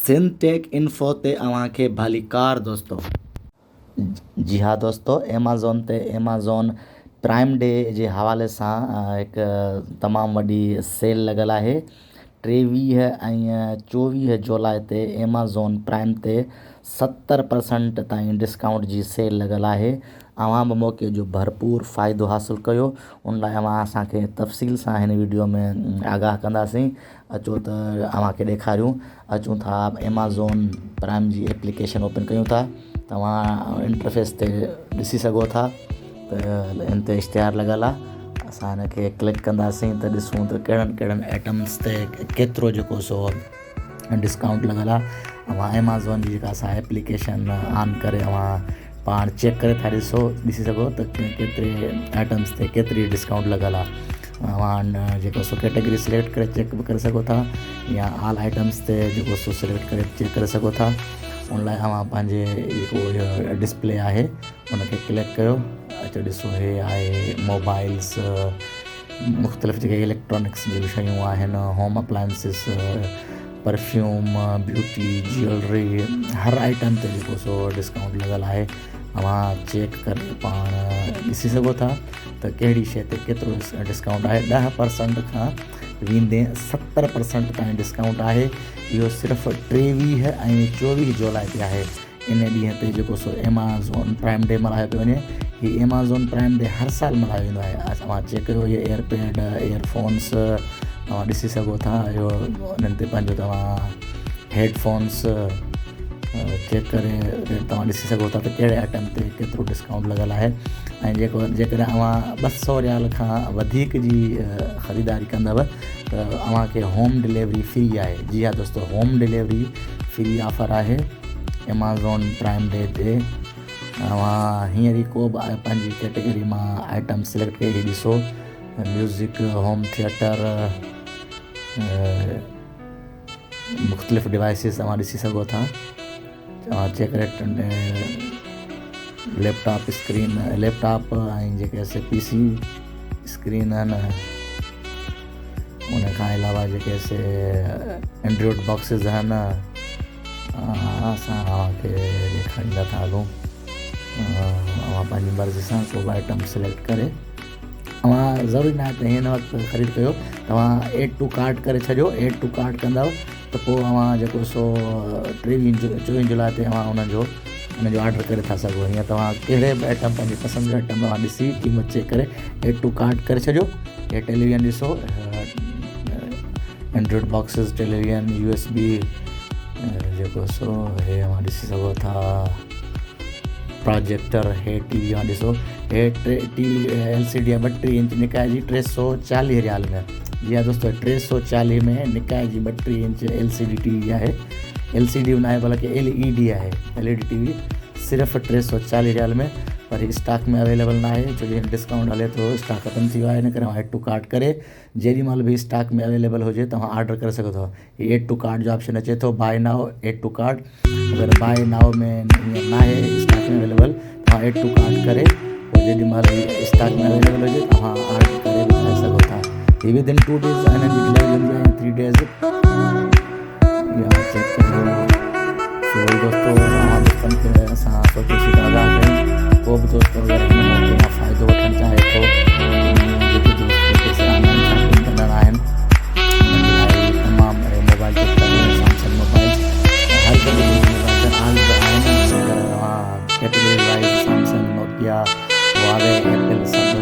سنڌ ٽيڪ info تي اوهان کي ڀليڪار دوستو. جي ها دوستو ايمازون تي ايمازون پرائم ڊي جي حوالي سان هڪ تمام وڏي سيل لڳل آهي 23 ۽ 24 جولاء تي ايمازون پرائم تي 70% تائين ڊسڪائونٽ جي سيل لڳل آهي اوهان به موقعي جو ڀرپور فائدو حاصل ڪيو ان لاء اوهان اسان کي تفصيل سان هن ويڊيو ۾ آگاهه ڪنداسين اچو ته اوهان کي ڏيکاريون اچون ٿا ايمازون پرائم جي ايپليڪيشن اوپن ڪيون ٿا توهان انٽرفيس تي ڏسي سگهو ٿا ته هن تي اشتهار لڳل آهي اسان هن کي ڪلڪ ڪنداسين ته ڏسون ته ڪهڙن ڪهڙن آئٽمس تي ڪيترو جيڪو سو ڊسڪائونٽ لڳل آهي اوهان ايمازون جي جيڪا اسان ايپليڪيشن آن ڪري اوهان پاڻ چيڪ ڪري ٿا ڏسي سگهو ته ڪيتري آئٽمس تي ڪيتري ڊسڪائونٽ لڳل آهي اوهان جيڪو سو ڪيٽيگري سليڪٽ ڪري چيڪ به ڪري سگهو ٿا يا آل آئٽمس تي جيڪو سو سليڪٽ ڪري چيڪ ڪري سگهو ٿا ان لاء اوهان پنهنجي جيڪو ڊسپلي آهي ان کي ڪلڪ ڪيو اچو ڏسو هي آهي موبائلس مختلف جيڪي اليڪٽرانڪس جون شيون آهن home appliances perfume beauty jewellery هر آئٽم تي جيڪو سو ڊسڪائونٽ لڳل آهي اوهان چيڪ ڪري پاڻ ڏسي سگهو ٿا ته ڪهڙي شيء تي ڪيترو ڊسڪائونٽ آهي 10% کان ويندي 70% تائين ڊسڪائونٽ آهي اهو صرف 23 ۽ 24 جولاء تي آهي ان ڏينهن تي جيڪو سو ايمازون پرائم ڊي ملهايو پيو وڃي هي ايمازون پرائم ڊي هر سال ملهايو ويندو آهي اوهان چيڪ ڪيو هي ايئر پيڊ ايئر فونس اوهان ڏسي سگهو ٿا اهو انهن تي پنهنجو توهان هيڊ فونس چيڪ ڪري ريٽ توهان ڏسي سگهو ٿا ته ڪهڙي آئٽم تي ڪيترو ڊسڪائونٽ لڳل آهي ۽ جيڪو جيڪڏهن اوهان 200 ريال کان وڌيڪ جي خريداري ڪندؤ ته اوهان کي هوم ڊليوري فري آهي جي ها دوستو هوم ڊليوري فري آفر آهي ايمازون پرائم ڊي تي اوهان هينئر ئي ڪو به پنهنجي ڪيٽيگري مان آئٽم سليڪٽ ڪري ڏسو ميوزڪ هوم ٿيٽر مختلف ڊوائسز اوهان ڏسي سگهو ٿا اوهان چيڪ ڪري laptop screen laptop ۽ جيڪي سي پي سي اسڪرين آهن ان کان علاوه جيڪي سي اينڊرائيڊ باڪسز آهن اسان اوهان کي ڏيکاريندا ٿا هلون اوهان پنهنجي مرضي سان ڪو به آئٽم سليڪٽ ڪري اوهان ضروري ناهي ته هن وقت خريد ڪيو توهان ايڊ ٽو ڪارٽ ڪري ڇڏيو ايڊ ٽو ڪارٽ ڪندؤ ته پوء اوهان جيڪو سو 23 24 جولاء تي اوهان ان جو آرڊر ڪري ٿا سگهو هيئن توهان ڪهڙي به آئٽم پنهنجي پسند جو آئٽم توهان ڏسي قيمت چيڪ ڪري ايڊ ٽو ڪارٽ ڪري ڇڏيو هي ٽيليويزن ڏسو Android boxes television U S B جيڪو سو هي اوهان ڏسي سگهو ٿا پراجيڪٽر هي ٽي وي اوهان ڏسو هي T T V L C D 32 inch Nikai جي 340 ريال ۾ جي ها دوستو 340 ۾ نڪائي جي 32 inch L C D T V آهي ايل سي ڊي ناهي بلڪه ايل اي ڊي آهي ايل اي ڊي ٽي وي صرف 340 ريال ۾ پر هي اسٽاڪ ۾ اويليبل ناهي ڇو جو ڊسڪائونٽ هلي ٿو اسٽاڪ ختم ٿي ويو آهي ان ڪري اوهان ايڊ ٽو ڪارٽ ڪري جيڏي مهل به اسٽاڪ ۾ اويليبل هجي توهان آرڊر ڪري سگهو ٿا هي ايڊ ٽو ڪارٽ جو آپشن اچي ٿو باء نائو ايڊ ٽو ڪارٽ اگر باء نائو ۾ هينئر ناهي اسٽاڪ ۾ اويليبل توهان ايڊ ٽو ڪارٽ ڪري پوء جيڏي مهل اسٽاڪ ۾ اويليبل هجي توهان آرڊر ڪري وٺي سگهو ٿا هي ود ان 2 ڊيز هنن جي ڊليوري هوندي آهي 3 ڊيز يا چيڪ ڪريو سو دوستو اوهان دوستن کي اسان سوچيوسين ته آگاهه ڪيون ڪو به دوست اگر هن موقعي مان فائدو وٺڻ چاهي ٿو جيڪي دوست جيڪي آنلائن شاپنگ ڪندڙ آهن انهن جي لاء تمام موبائل چيڪ ڪريو سامسنگ موبائل هر ڪيٽيگري جي موبائل آل به آهن اگر اوهان category wise Samsung Nokia Huawei Apple سڀ